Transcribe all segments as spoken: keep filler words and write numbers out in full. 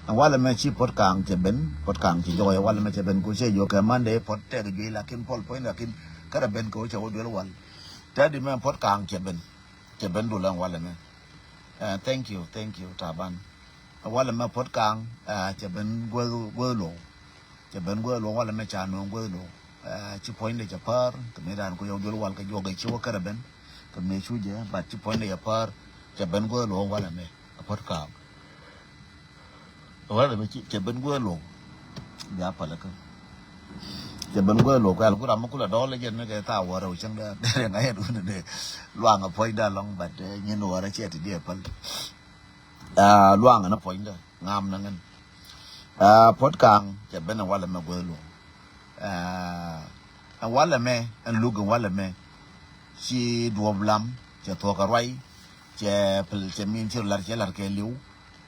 Ɛn walɛ mɛ ci Puɔt Kaŋ cɛ ben, Puɔt Kaŋ ci jɔk ɛ walɛ mɛ cɛ ben ku cɛ yokɛ Monday Puɔt tɛk juey lakin pɔl puɔ̱ny lakin kärɛ ben kɛ wä cɛ wä duel wal. Tɛt di mɛ Puɔt Kaŋ cɛ ben, cɛ ben dul ɛn walɛ mɛ. Thank you, thank you Taban. Walɛ mɛ Puɔt Kaŋ cɛ ben guäth guäth low. Cɛ ben guäth low walɛ mɛ ca nööŋ guäth low. Ci puɔ̱nydɛ cɛ päär kɛ mi raan ku yɔw duel wal kɛ juɔk ɛ ci wä kärɛ ben kɛ mi cu jɛ, but ci puɔ̱nydɛ cɛ päär. Cɛ ben guäth low walɛ mɛ a Puɔt Kaŋ. Walɛ mɛ cɛ ben guäth low. Bia pälä kä cɛ ben guäth low kɛ al ku ram mi kulɛ dɔɔl jɛn ni kɛ thaa wä rɛw cäŋ dɛ dɛ ŋa̱c yɛn wun ni luaŋ a puɔ̱c da lɔŋ, but nyin wä rɛ cɛ ti diɛ päl. Luaŋ ni puɔ̱nydɛ ŋam ni ŋän. Puɔt Kaŋ cɛ ben ɛ walɛ mɛ guäth low. Ɛn walɛ mɛ ɛn luk ɛn walɛ mɛ ci duɔp lam cɛ thuɔ̱k kɛ ruac. Cɛ pil cɛ min ci lar cɛ lar kɛ liw.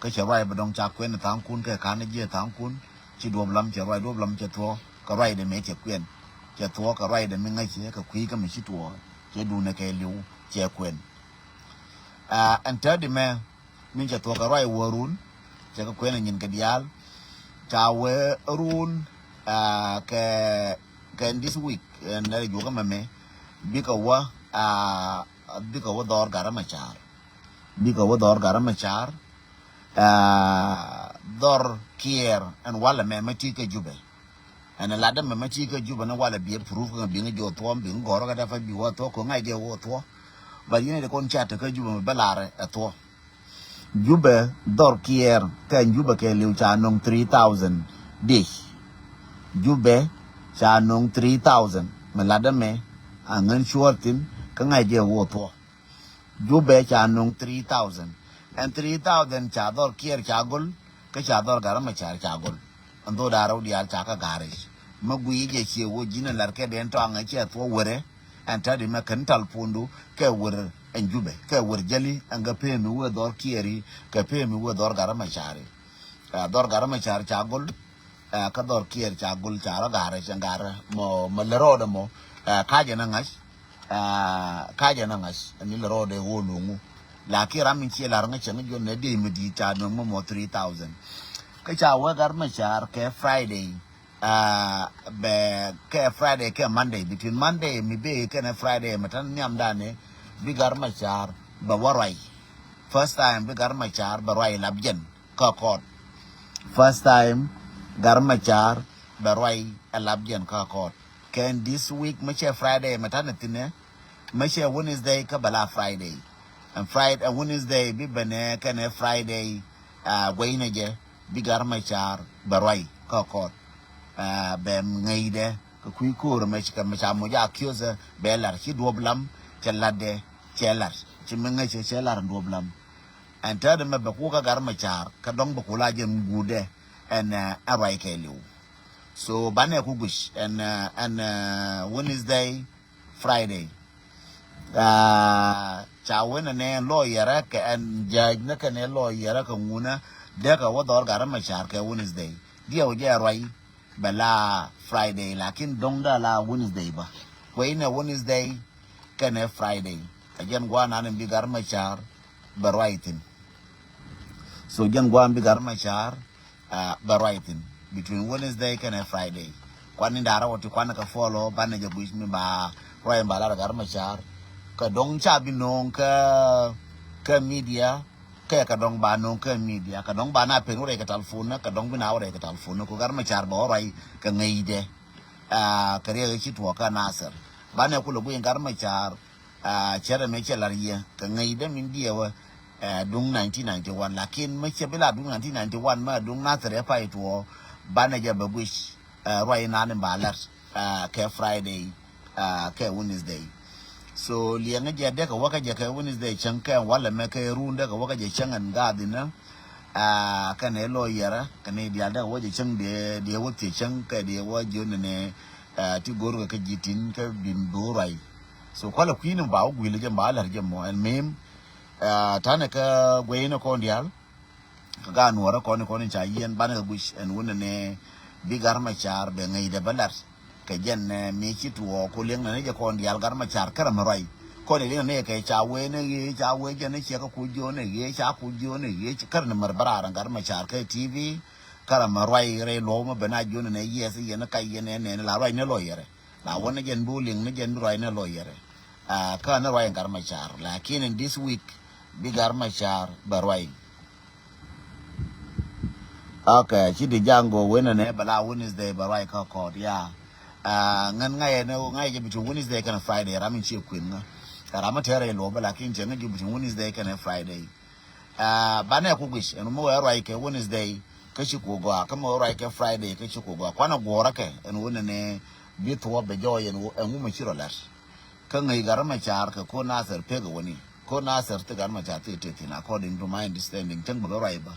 Kä cɛ ruac bɛ dɔŋ ca kuɛn tha̱a̱ŋkun kɛ ka̱n jiɛ tha̱a̱ŋkun. Ci duɔp lam cɛ ruac, duɔp lam cɛ thuɔ̱k kɛ ruac dɛ mɛ cɛ kuɛn. Cɛ thuɔ̱k kɛ ruac dɛ mi ŋäc cɛ kɛ kui̱ kä mi ci tuɔɔk cɛ duun ɛ kɛ liw cɛ kuɛn. Ɛn täädi mɛ min cɛ thuɔ̱k kɛ ruac wä run cɛ kɛ kuɛn ɛ nyin kɛ diaal. Ca wee run kɛ kɛ this week ɛn nɛ rɛ juɔkä mɛ mɛ bikɛ wä bikɛ wä dhɔr Gat Macar. Bikɛ wä dhɔr Gat Macar. Dhɔr Kiɛɛr ɛn walɛ mɛ mɛ ti kä Jubɛ. Ɛn ɛ latdä mɛ mɛ ti kä Jubɛ ni walɛ biɛ proof kä biŋ jɛ wä thuɔ̱k biŋ gɔrä kä dɛ pa bi wä thuɔ̱k kɛ ŋa̱c jɛ wä thuɔ̱k. But yɛn ɛ di kɔn ca te kä Jubɛ mɛ bä larɛ ɛ thuɔ̱k. Jubɛ dhɔr Kiɛɛr kɛ Jubɛ kɛ liw ca nöŋ three thousand dish. Jubɛ ca nöŋ three thousand mɛ latdä mɛ a ŋän cuɔr thin kä ŋa̱c jɛ wä thuɔ̱k. Jubɛ ca nöŋ three thousand. Ɛn three thousand ca dhɔr Kiɛɛr ca gol kä ca dhɔr Gat Macar ca gol. Ɛn dho̱o̱ da̱rä wä diaal ca kä ga̱ric. Mä guiy jɛ ciɛ wä ji̱n ɛn lar kɛ dɛn tɔaŋ ɛ ciɛ thuɔ̱k wärɛ. Ɛn täädi mɛ kɛn tal puɔ̱ndu kɛ wär ɛn Jubɛ kɛ wär jäli ɛn kɛ pemi wä dhɔr Kiɛɛri kɛ pemi wä dhɔr Gat Macari. Dhɔr Gat Macar ca gol. Kä dhɔr Kiɛɛr ca gol ca rɔ ga̱rɛ cɛ ga̱rɛ mɔ mɔ lɛ rɔɔdɛ mɔ. Kacɛ na ŋa̱c. Kacɛ na ŋa̱c ni lɛ rɔɔdɛ wä luŋu. Lakin ram min ciɛ lar ŋa̱c cɛ ŋa̱c jɔn nɛ dee mi di̱i̱t ca nöŋ mɔ mɔ three thousand. Kä ca wee Gat Macar kɛ Friday. Bɛ kɛ Friday kɛ Monday, between Monday mi bee kɛnɛ Friday mi tan nhiam danɛ bi Gat Macar bɛ wä ruac. First time bi Gat Macar bɛ ruac lap jɛn kä kɔt. First time Gat Macar bɛ ruac ɛ lap jɛn kä kɔt. Kɛn this week mi cɛ Friday mi tan thinɛ mi cɛ Wednesday kä bɛ la Friday. And Friday, Wednesday bi bɛnɛ kɛnɛ Friday. Guɛy nɛ jɛ bi Gat Macar bɛ ruac kä kɔt. Bɛ ŋäcdɛ kɛ kui̱ ko̱o̱r mɛ ci kɛ mɛ ca moc a kiöthɛ bɛ lar ci duɔp lam cɛ latdɛ cɛ lar ci mi ŋäcɛ cɛ lar duɔp lam. Ɛn täädɛ mɛ bɛ kukä Gat Macar kä dɔ̱ŋ bɛ kula jɛn guudɛ ɛn ɛn ruac kɛ liw. So banɛ ku guic ɛn ɛn Wednesday Friday. Ca wen ɛn ɛn lawyer kɛ ɛn judge ni kɛn ɛ lawyer kɛ ŋunä dee kɛ wä dhɔr Gat Macar kɛ Wednesday. Diɛ wä jɛ ruac bɛ la Friday lakin dɔ̱ŋ da la Wednesday ba. Kuɛ inɛ Wednesday kɛnɛ Friday. Ɛ jɛn gua̱a̱ nan in bi Gat Macar bɛ ruac thin. So jɛn gua̱a̱ in bi Gat Macar bɛ ruac thin between Wednesday kɛnɛ Friday. Kuan in da̱rä wä ti kuan kɛ follow banɛ jɛ guic mi ba ruac in ba lar Gat Macar. Kɛ dɔ̱ŋ ca bi no̱o̱ŋ kä kä media kɛ kɛ dɔ̱ŋ ba no̱o̱ŋ kä media kɛ dɔ̱ŋ ba na pen wä rɛy kɛ telephone kɛ dɔ̱ŋ bi na wä rɛy kɛ telephone ku Gat Macar bɛ wä ruac kɛ ŋäcdɛ. Kɛ riɛk ci tuɔɔk kä Nasir banɛ kulɛ guic in Gat Macar. Cɛ rɛ mɛ cɛ lar yɛ kɛ ŋäcdɛ min diɛ wä. Duŋ nineteen ninety one lakin mɛ cɛ bi la duŋ nineteen ninety one mɛ duŋ Nasir ɛ pay tuɔ banɛ jɛ bɛ guic. Ruac inan in ba lar kɛ Friday kɛ Wednesday. So liɛŋä jɛ dee kɛ wä kä jɛ kɛ Wednesday cäŋ kɛ walɛ mɛ kɛ run dee kɛ wä kä jɛ cäŋ ɛn gath inä. Kɛnɛ lawyer kɛnɛ dial dee kɛ wä jɛ cäŋ dee dee wä thiɛ cäŋ kɛ dee wä jiön nɛ ti go̱r kɛ kä ji̱ tin kɛ bin bi wä ruac. So kualɛ kui̱ni ba wä guil jɛ ba lɛr jɛ mɔ ɛn mim. Tanɛ kä gueyni kɔn dial. Kä ga nuɔrä kɔn kɔn ca yiɛn banɛ kɛ guic ɛn wunɛ nɛ bi Gat Macar bɛ ŋäcdɛ bä lɛr. Kɛ jɛn nɛ mi ci tuɔɔk ku liɛŋ nɛ ni jɛ kɔn dial Gat Macar kärɛ mɛ ruac. Kɔn ilin ni kɛ ca wee ni ɣee ca wee jɛ ni ciɛ kä ku jiö ni ɣee ca ku jiö ni ɣee ci kär ni mär bä raar gat ma car kɛ T V. Kär mɛ ruac rɛy luɔw mɛ ben a jiö ni nɛ yiɛth yɛn ni kac yɛn nɛ nɛ ni la ruac ni lɔ yɛrɛ. La wä ni jɛn bi wä liŋ ni jɛn bi ruac ni lɔ yɛrɛ. Kä ni ruac gat ma car lakin in this week bi gat ma car bɛ ruac. Okay, ci di jaŋ go wen nɛ bɛ la Wednesday bɛ ruac kä kɔɔt ya. Ŋän ŋa̱cɛ ni ŋa̱cɛ jɛ between Wednesday kɛnɛ Friday ram in ci kuën ŋä. Ram mi tɛrɛ ilɔ bä lakin cɛ ŋä jɛ between Wednesday kɛnɛ Friday. Banɛ ku guic ɛn mi wɛ ruac kɛ Wednesday kä ci ku gɔaa kä mi wɛ ruac kɛ Friday kä ci ku gɔaa kuanɛ guɔrä kɛ ɛn wen nɛ bi thuɔ bɛ jɔɔc ɛn ŋu mi ci rɔ lɛr. Kä ŋäc gat ma car kɛ ko Nasir pek wä ni ko Nasir ti gat ma car ti ti thin according to my understanding cäŋ bä bä ruac bä.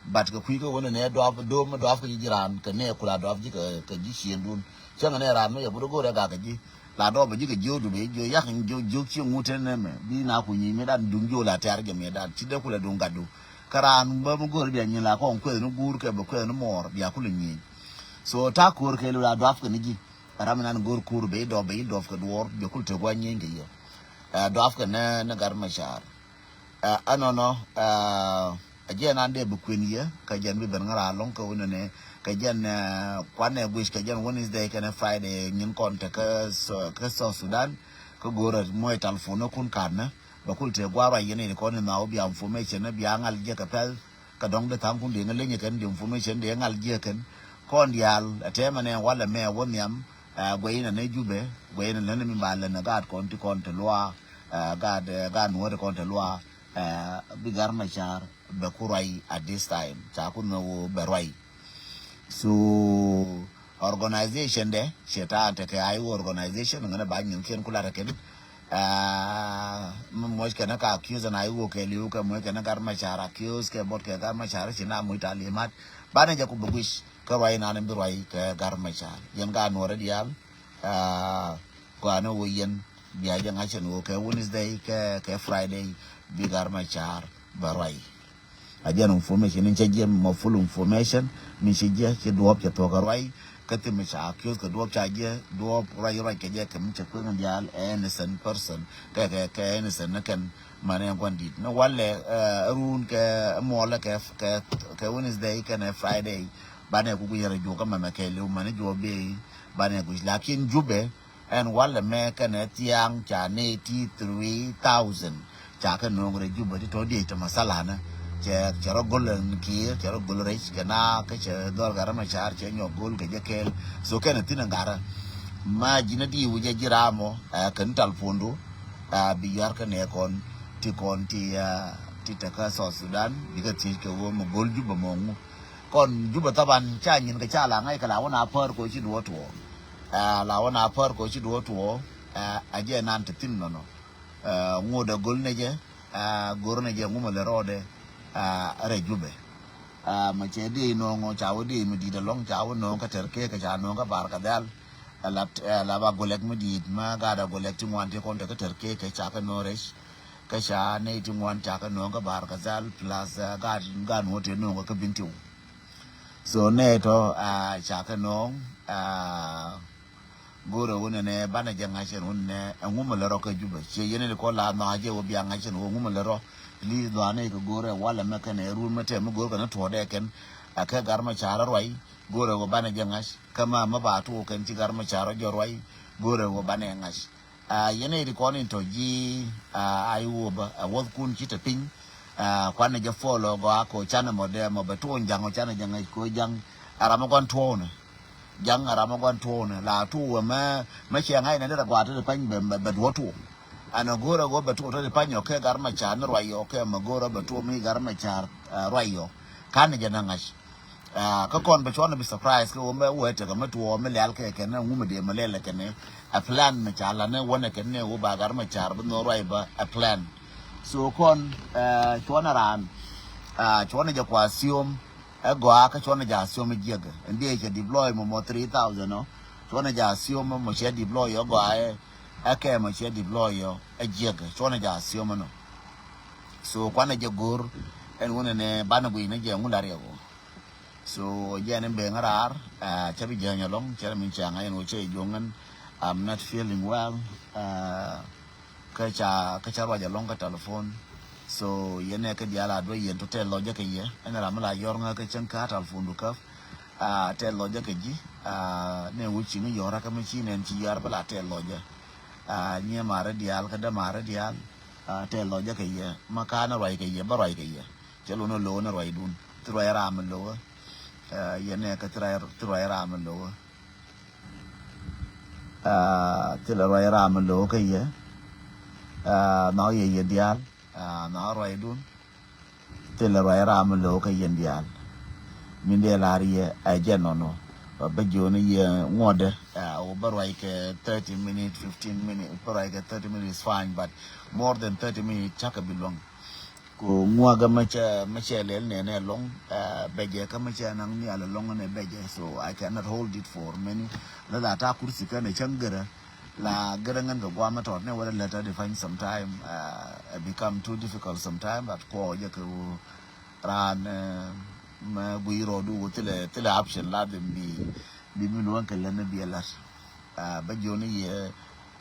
But kɛ kui̱ kä wä ni nɛ dɔap dom mi dɔap kä ji̱ ji̱ raan kɛ nɛ kula dɔap ji̱ kɛ ji̱ cien dun cäŋ nɛ raan mi yɛ bä dogor ɛ gak kɛ ji̱ la dɔap ji̱ kɛ jiök du bɛ jiök yak jiök jiök ci ŋut tɛn nɛ mɛ bi na ku nyic mi dan duŋ jiök la tɛr jɛ mi dan ci dee kula duŋ gat du. Kä raan bä mi go̱r bia nyic la kɔŋ kueth ni guur kɛ bɛ kueth ni mɔɔr bia kula nyic. So ta ko̱r kɛ lu la dɔap kɛ ni ji̱. Ram inan go̱r kur bɛ idɔp bɛ idɔp kɛ duɔr bɛ kul te gua̱ny nyieeny kɛ yɛ. Dɔap kɛ nɛ nɛ gat ma car. Ɛnɔnɔ a jiɛn an dee bi kuën yɛ kɛ jɛn bi ben ŋära lɔŋ kɛ wunɛ nɛ kɛ jɛn kuanɛ guic kɛ jɛn Wednesday kɛnɛ Friday nyin kɔn te kä South Sudan. Kä go̱r a muɔc talfon nɛ kun kan nɛ bɛ kul te gua̱r ruac yɛn in kɔn in nhɔw bia information nɛ bia ŋal jiɛ kɛ pɛl. Kä dɔ̱ŋ dee tha̱a̱ŋ kun dee ŋä leny kɛn dee information dee ŋal jiɛ kɛn. Kɔn diaal a tɛmɛ nɛ walɛ mɛ wä nhiam. Guɛy inɛ nɛ Jubɛ guɛy inɛ lɛn mi ba lɛn gaat kɔn ti kɔn te luaa. Gaat gaat nuɔ̱ɔ̱ri kɔn te luaa. Bi gat ma car bɛ ku ruac at this time ca ku nhɔk wä bɛ ruac. So organization dɛ cɛ ta̱a̱ tekɛ I O organization ŋänɛ ba nyin kiɛn ku lat kɛn. Mi moc kɛn ka accuse na I O kɛ liw kɛ moc kɛn gat ma car accuse kɛ bot kɛ gat ma car ci na moc ta limat. Banɛ jɛ ku bi guic kä ruac nan bi ruac kɛ gat ma car yɛn ka nuɔrɛ diaal. Kɔanɛ wä yɛn bia jɛ ŋa̱cɛn wä kɛ Wednesday kɛ kɛ Friday bi gat ma car bɛ ruac. A jɛn information in cɛ jiɛ mɔ full information mi ci jiɛ ci duɔp cɛ thuɔk a ruac. Kä thim mi ca accuse kɛ duɔp ca jiɛ duɔp ruac ruac kɛ jɛ kɛ mi cɛ kueŋ diaal ɛ innocent person kɛ kɛ kɛ innocent ni kɛn. Mani guan dit ni walɛ run kɛ muɔlɛ kɛ kɛ kɛ Wednesday kɛnɛ Friday. Banɛ ku guic rɛ juɔk kä mɛmɛ kɛ liw mani juɔk bee banɛ guic lakin Jubɛ. Ɛn walɛ mɛ kɛnɛ thiaŋ ca nɛ ti three thousand. Ca kɛ no̱o̱ŋ rɛ Jubɛ ti tɔ diec tɛ masalanä. Cɛ cɛ rɔ go̱l ɛn kiɛ cɛ rɔ go̱l rɛc kɛ na kä cɛ dhɔl gat rɛ ma car cɛ nyɔk go̱l kɛ jɛ kɛɛl. So kɛnɛ thin ɛn gat rɛ ma ji̱n ɛ di wi̱c ɛ ji̱ ram ɔ ɛ kɛn tal puɔ̱ndu. Ɛ bi yuar kɛ nɛ kɔn ti kɔn ti ɛ ti tɛ kä South Sudan bikɛ thiec kɛ wä mɛ go̱l Jubɛ mɔ ŋu. Kɔn Jubɛ thaban ca nyin kɛ ca la ŋa̱c kɛ la wä na pär kɔ ci duɔ̱ɔ̱r tuɔɔk. Ɛ la wä na pär kɔ ci duɔ̱ɔ̱r tuɔɔk. Ɛ a jɛ nan te thin nɔnɔ. Ɛ ŋot ɛ go̱l nɛ jɛ. Ɛ go̱r nɛ jɛ ŋumɛ lɛ rɔɔdɛ. Ɛ rɛ Jubɛ. Ɛ mɛ cɛ dee nɔŋɔ ca wä dee mi di̱t ɛlɔ̱ŋ ca wä nɔŋ kä tɛr kek kɛ ca nɔŋ kä bar kɛ dhɛl. Ɛ la ɛ la ba golɛk mi di̱t ma gat ɛ golɛk ti ŋuan ti kɔn te kä tɛr kek kɛ ca kɛ nɔŋ rɛc. Kä ca nɛy ti ŋuan ca kɛ nɔŋ kä bar kɛ dhɛl plus ɛ gat gat nuɔ̱t te nɔŋ kä bin tiw. So nɛ tɔ a ca kɛ nɔŋ a go̱rɛ wunɛ nɛ banɛ jɛ ŋa̱cɛn wunɛ nɛ ɛŋu mɛ lɛ rɔ kä Jubɛ ciɛ yɛn ni kɔ la nhɔa jɛ wä bia ŋa̱cɛn wä ɛŋu mɛ lɛ rɔ. Please dhɔanɛ kɛ go̱rɛ walɛ mɛ kɛnɛ run mɛ tɛ mɛ go̱r kɛn tuɔdɛ kɛn. A kɛ gar mɛ ca rɔ ruay go̱rɛ wä banɛ jɛ ŋa̱c kä ma mɛ ba tuɔ kɛn ci gar mɛ ca rɔ jɛ ruay go̱rɛ wä banɛ ŋa̱c. A yɛn ɛ ri kɔn in tɔ ji̱ a I O bä a wäth kun ci te piny. A kuanɛ jɛ follow gɔaa kɔ canɛ mɔ dɛ mɔ bɛ tuɔɔny jaŋ ɔ canɛ jɛ ŋäc kɔ jaŋ. A ram ɔ guan tuɔɔnɛ jaŋ a ram ɔ guan tuɔɔnɛ la tuɔɔwɛ mɛ mɛ cɛ ŋa̱c nɛ dɛ rɛ gɔaa te te pany bɛ bɛ duɔ tuɔɔk. An a go̱o̱rɛ wä bɛ tuɔɔk te te pany ɔ kɛ gar mɛ car ni ruay ɔ kɛ mɛ go̱o̱rɛ bɛ tuɔɔk mi gar mɛ car ruay ɔ. Kanɛ jɛ nɛ ŋa̱c. Kä kɔn bɛ cuɔn bi surprise kɛ wä mɛ wä tekɛ mɛ tuɔ mɛ lial kɛ kɛn ŋu mɛ dee mɛ lɛlɛ kɛn. A plan mɛ ca la nɛ wä nɛ kɛn nɛ wä ba gar mɛ car bi nhɔ ruay bä a plan. So kɔn cuɔn a raan cuɔn a jɛ kua siom. Ɛ gɔaa kä cuɔn a jɛ a siom a jiɛk ɛn dee cɛ deploy mɔ mɔ three thousand ɔ. Cuɔn a jɛ a siom mɔ cɛ deploy ɔ gɔaa ɛ ɛ kɛ mɔ cɛ deploy ɔ ɛ jiɛk cuɔn a jɛ a siom ɛnɔ. So kuan a jɛ go̱r ɛn wun ɛnɛ banɛ guic ni jɛ ŋun la riɛk ɔ. So jɛn in ben ŋäraar cä bi jiäny alɔŋ cä min cäŋ a yɛn wä cä ijuɔŋ ɛn. I'm not feeling well. Kä ca kä ca ruac alɔŋ kä telephone. So yɛn ɛ kä diaal a duɔ̱c yɛn tɔ tɛl lɔcä kɛ yɛ. Ɛn ram mi la yɔr ŋä kä cäŋ kä telephone du käp. A tɛl lɔcä kɛ ji̱. A nɛ wi̱c ci ŋä yɔr kä mi ci nɛn ci yɔr bä la tɛl lɔcä. A nyiɛ marä diaal kä dä marä diaal. A tɛl lɔcä kɛ yɛ. Ma ka nä ruac kɛ yɛ bä ruac kɛ yɛ. Cɛ lon ɛ lo̱w nä ruacdun. Thi ruac ram ɛ lo̱w. A yɛn ɛ kä thi ruac ram ɛ lo̱w. A thilɛ ruac ram ɛ lo̱w kä yɛ. A nhɔk yɛ yɛ diaal. A nhɔk ruacdun. Thilɛ ruac ram ɛ lo̱w kä yɛn diaal. Min dee lar yɛ ɛ jɛ nɔnɔ. Bä jiɔni yɛ ŋuɔdɛ. A wä bä ruac kɛ thirty minute, fifteen minute, bä ruac kɛ thirty minute is fine, but more than thirty minute cakɛ bi luäŋ. Ku ŋuakä mä cɛ mä cɛ lɛl nɛnɛ lɔŋ. Bɛjɛ kä mä cɛ naŋ nhial lɔŋ nɛ bɛjɛ, so I cannot hold it for many. La la ta kursi kä nɛ cäŋ gärä. La gärä ŋän kɛ guam mä tɔt nɛ wä lɛ ta define sometime. It become too difficult sometime, but kɔ jɛ kɛ wä ran mä gui rɔdu wä thilɛ thilɛ option la dem bi bi mi luɔn kɛ lɛ nɛ bi lat. Bä jiɔni yɛ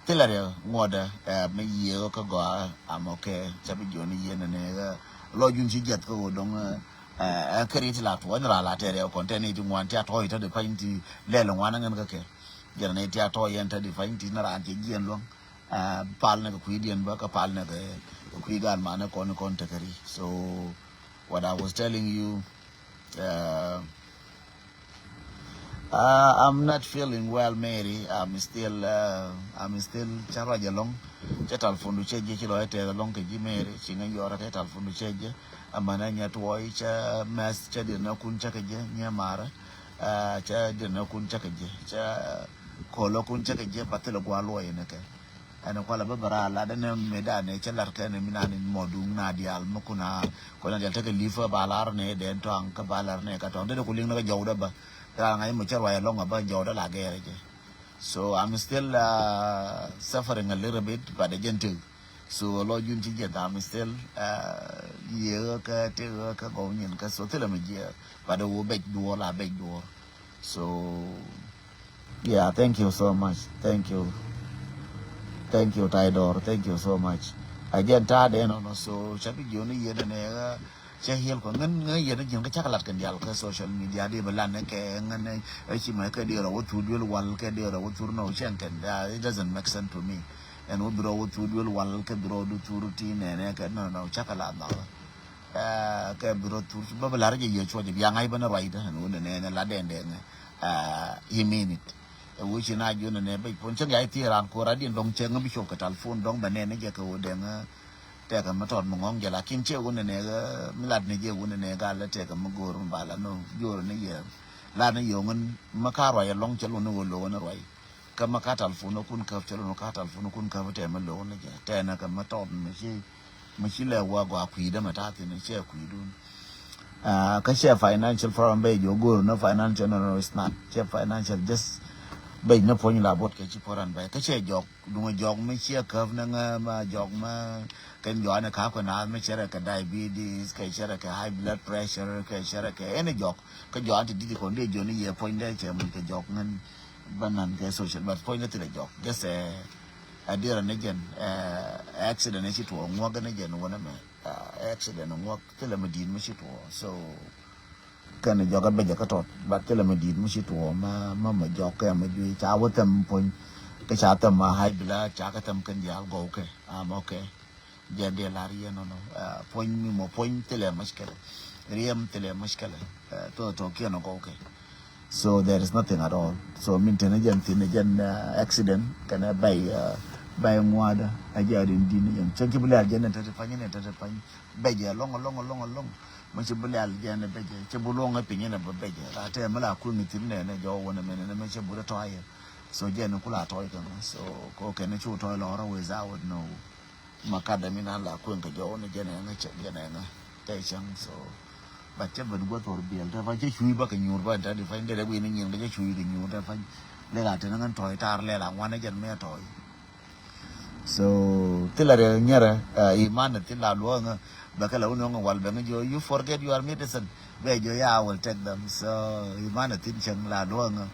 thilɛ rɛ ŋuɔdɛ. Mi yiëë kä gɔaa, I'm okay. Ca bi jiɔni yɛ nɛ nɛ lɔ jun ci jiɛth kä wä dɔŋ. Ɛ kɛ ri ti la tuɔny ra la tɛrɛ kɔn tɛni ti ŋuan ti a tɔy tɔ di pany ti lɛl ŋuan ŋän kä kɛ. Jɛn ni ti a tɔy yɛn tɔ di pany ti na ran ti jiɛn luɔŋ. Pal ni kɛ kui̱ diɛn bä kä pal ni kɛ kui̱ gan ma ni kɔn kɔn tekɛ ri. So what I was telling you, uh, Uh, I'm not feeling well, Mary. I'm still, uh, I'm still ca ruac alɔŋ. Ca telephone du cɛ jɛ ci lɔ tɛth alɔŋ kɛ ji̱ Mary. Ci ŋäc yɔrɛ kɛ telephone du cɛ jɛ. Amana nya tuɔy ca mess ca dir na kun ca kɛ jɛ nya mara. Uh, ca dir na kun ca kɛ jɛ. Ca kolo kun ca kɛ jɛ, but thilɛ gua luɔy ni kɛ. Ɛn kualɛ bä bä raar lat ɛn mëë danɛ cä lat kɛn mi nan in mɔ duŋ na diaal mi kun a kɔn a diaal tekɛ li̱f kä ba lar nɛ dɛn tɔaŋ kä ba lar nɛ kä tɔaŋ dee ku liŋ ni kä jɔwdä bä. Raa ŋa̱c mɔ cä ruac ɛlɔŋ a bä jɔwdä la gɛɛrɛ jɛ. So I'm still, uh, suffering a little bit, but ɛ jɛn tëk. So lɔ jun ci jɛn, I'm still, uh, yiëë kä tëk kä gɔw nyin kä, so thilɛ mi jiɛ, but ɛ wä bec duɔr la bec duɔr. So yeah, thank you so much. Thank you. Thank you, Taidor. Thank you so much. Again, ta de no no, so ca bi jioni yene ne, uh, ca hiel ko ŋän ŋä yene jin ka ca lat kɛn dial ka social media de ba lan ne kɛ ŋän ne, uh, ci ma kɛ de ro wo tur duel wal kɛ de ro wo tur no cɛn kɛn. Uh, it doesn't make sense to me. And wo bi ro wo tur duel wal kɛ bi ro du tur ti ne ne kɛ no no ca ka lat no. Kɛ bi rɔ thur bä bi la̱r jɛ yɛ cuɔc bia ŋa̱c bä ni ruacdä ɛn wä ni nɛɛnɛ la dɛn dɛn. He mean it. Ɛ wä ci na jiɔn ni nɛ bɛc puɔn cäŋ ya i̱ thiee raan ko̱r adiɛn dɔ̱ŋ cäŋ bi cop kɛ telephone dɔ̱ŋ bɛ nɛɛnɛ jɛ kɛ wä dɛŋ. Tɛkɛ mi tɔt mi ŋɔ̱ŋ jɛ lakin cɛ wä ni nɛ mi lat ni jɛ wä ni nɛ gal tɛkɛ mi go̱o̱r mi ba la ni jo̱o̱r ni yɛ. La ni yɛ ŋän mi ka ruac ɛlɔ̱ŋ cɛ lun ni wä lo̱k ni ruac. Kä ma ka telephone kun käp cɛ lun ka telephone kun käp tɛ ma lo̱k ni jɛ tɛ na kä ma tɔt mi ci mi ci lɛ wa gɔaa kui̱dä ma ta̱a̱ thin cɛ kui̱dun. Kä cɛ financial problem bɛ jɔ go̱o̱r na financial, no no it's not cɛ financial, just bɛ na puɔ̱ny la bot kɛ ci puɔ̱ran bɛ kä cɛ jɔk duŋ jɔk mi cɛ käp ni ŋä ma jɔk ma kɛn jɔani ka kuɛ naath mi cɛ rɛ kɛ diabetes kɛ cɛ rɛ kɛ high blood pressure kɛ cɛ rɛ kɛ ɛn jɔk. Kä jɔani ti dit kɔn dee jɔni yɛ puɔ̱ny dee cɛ muc kɛ jɔk ŋän. Bä nan kɛ social, but puɔ̱ny ni thilɛ jɔk. Just ɛ a dirɛ ni jɛn ɛ accident ni ci tuɔɔk ŋuɔk ni jɛn wä ni mɛ. Ɛ accident ŋuɔk thilɛ mi di̱i̱t mi ci tuɔɔk. So kɛn jɔk a bɛcɛ kä tɔt, but thilɛ mi di̱i̱t mi ci tuɔɔk ma ma ma jɔk kɛ ma juic ca wä thɛm puɔ̱ny. Kä ca thɛm ma high blood ca kä thɛm kɛn jial gɔw kɛ. I'm okay. Jɛ dee lar yɛn nɔnɔ puɔ̱ny mi mɔ puɔ̱ny thilɛ mushkila. Riɛm thilɛ mushkila. Thok thok kiɛn ɔ gɔw kɛ. So there is nothing at all. So min teni jɛn thin jɛn accident kɛnɛ bɛy bɛy ŋua̱dä a jɛ rin din jɛn cɛn ci bi lɛl jɛn tɛti pany ni tɛti pany. Bɛjɛ lɔŋ lɔŋ lɔŋ lɔŋ. Mi ci bi lɛl jɛn bɛjɛ ci bi luɔŋ piny ni bɛ bɛjɛ la tɛ mi la kuŋ thin nɛ ni jɔ wä ni mɛn ni mi ci bi tɔyɛ. So jɛn kula tɔy kɛ. So ko kɛn cu tɔy lɔrɔ without no. Ma kat dɛ mi na la kueŋ kɛ jɔw ni jɛn ɛŋä cɛ jɛn ɛŋä tɛ cɛŋ. So but cɛ ben guɔ thor biɛl tɛ fa̱ny cɛ cuy ba kɛ nyuur ba tɛ di fa̱ny dɛ dɛ guini nyin kɛ cɛ cuy kɛ nyuur tɛ fa̱ny. Lɛ la tɛn ŋän tɔy tar lɛ la ŋuan jɛn mɛ tɔy. So thilɛ rɛ nyɛrɛ iman thil la luɔ ŋä bɛ kɛ la wun ŋä wal bɛ ŋä jɔ you forget your medicine. Bɛ jɔ ya I will take them. So iman thil cɛŋ la luɔ ŋä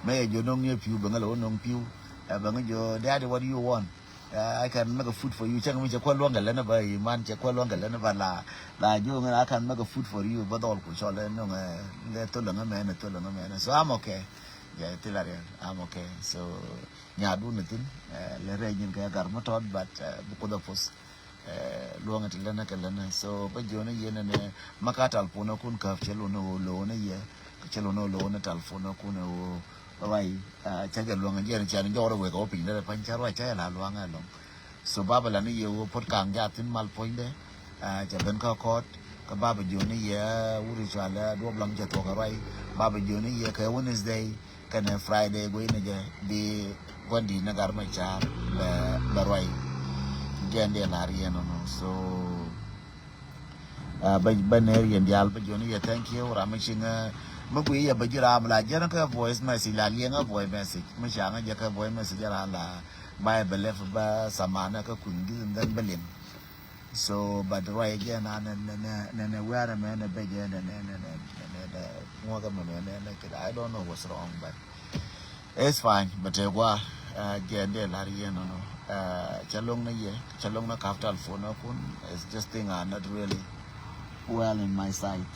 mɛ jɔ noŋ yɛ piu bɛ ŋä la wun noŋ piu. Bɛ ŋä jɔ daddy what do you want? I can make a food for you. Cɛ ŋa mi cɛ kuɛ luɔ̱ŋ kɛ lɛn ɛ bä iman, cɛ kuɛ luɔ̱ŋ kɛ lɛn ɛ bä la, la jiök ŋä, I can make a food for you. Bä dhɔl ku cɔl ɛ nöŋ ɛ lɛ thol ɛ ŋä mɛn ɛ, thol ɛ ŋä mɛn ɛ. So I'm okay. Yeah, thil a riɛl, I'm okay. So nyaadun ɛ thi̱n, lɛ rɛy nyin kɛ gar mi tɔt, but bi Kuoth ɛ puth. Luɔ̱ŋ ɛ ti lɛn ɛ kɛ lɛn ɛ. So bä jiɔn ɛ yɛn ɛ nɛ, ma ka tal puɔn ɛ kun käp cɛ lun ɛ ɣöö lo̱o̱n ɛ yɛ, cɛ lun ɛ ɣöö lo̱o̱n ɛ tal puɔn ɛ kun ɛ ɣöö ruac. Cä jɛ luäŋ jiɛn cian jɔwrɛ wek ɔ piny derɛ pany cä ruac cä jɛ la luaŋ ɛlɔŋ. So baba la ni yɛ wä pot kaŋ ja thin mal puɔ̱nydɛ. Cɛ ben kä kɔt kä baba jiɔni yɛ wuri cual duɔp lam cɛ thuɔk ruac. Baba jiɔni yɛ kɛ Wednesday kɛnɛ Friday guey ni jɛ bi guandi ni gar mɛ car bɛ ruac. Jɛn diɛ lar yɛn ɔnɔ. So bä bä ner yɛn dial bä jiɔni yɛ thank you ram mi cing. Mi gui yɛ bä ji̱ ram la jɛn kɛ voice message la liɛŋ a voice message mi caŋ jɛ kɛ voice message ran la. Ba yɛ bɛ lɛp bä samana kɛ kui̱n gi̱th and then bä liŋ. So but ruac jɛ na nɛ nɛ nɛ nɛ wɛrɛ mɛ nɛ bɛ jɛ nɛ nɛ nɛ nɛ nɛ nɛ ŋuɔkɛ mɛ nɛ nɛ nɛ kɛ I don't know what's wrong but It's fine, but tëë gua̱a̱ jɛ ndɛ la̱r yɛn nɔnɔ. Cä lo̱ŋ ni yɛ, cä lo̱ŋ ni kap tal phone nɔ kun. It's just thing are not really well in my sight.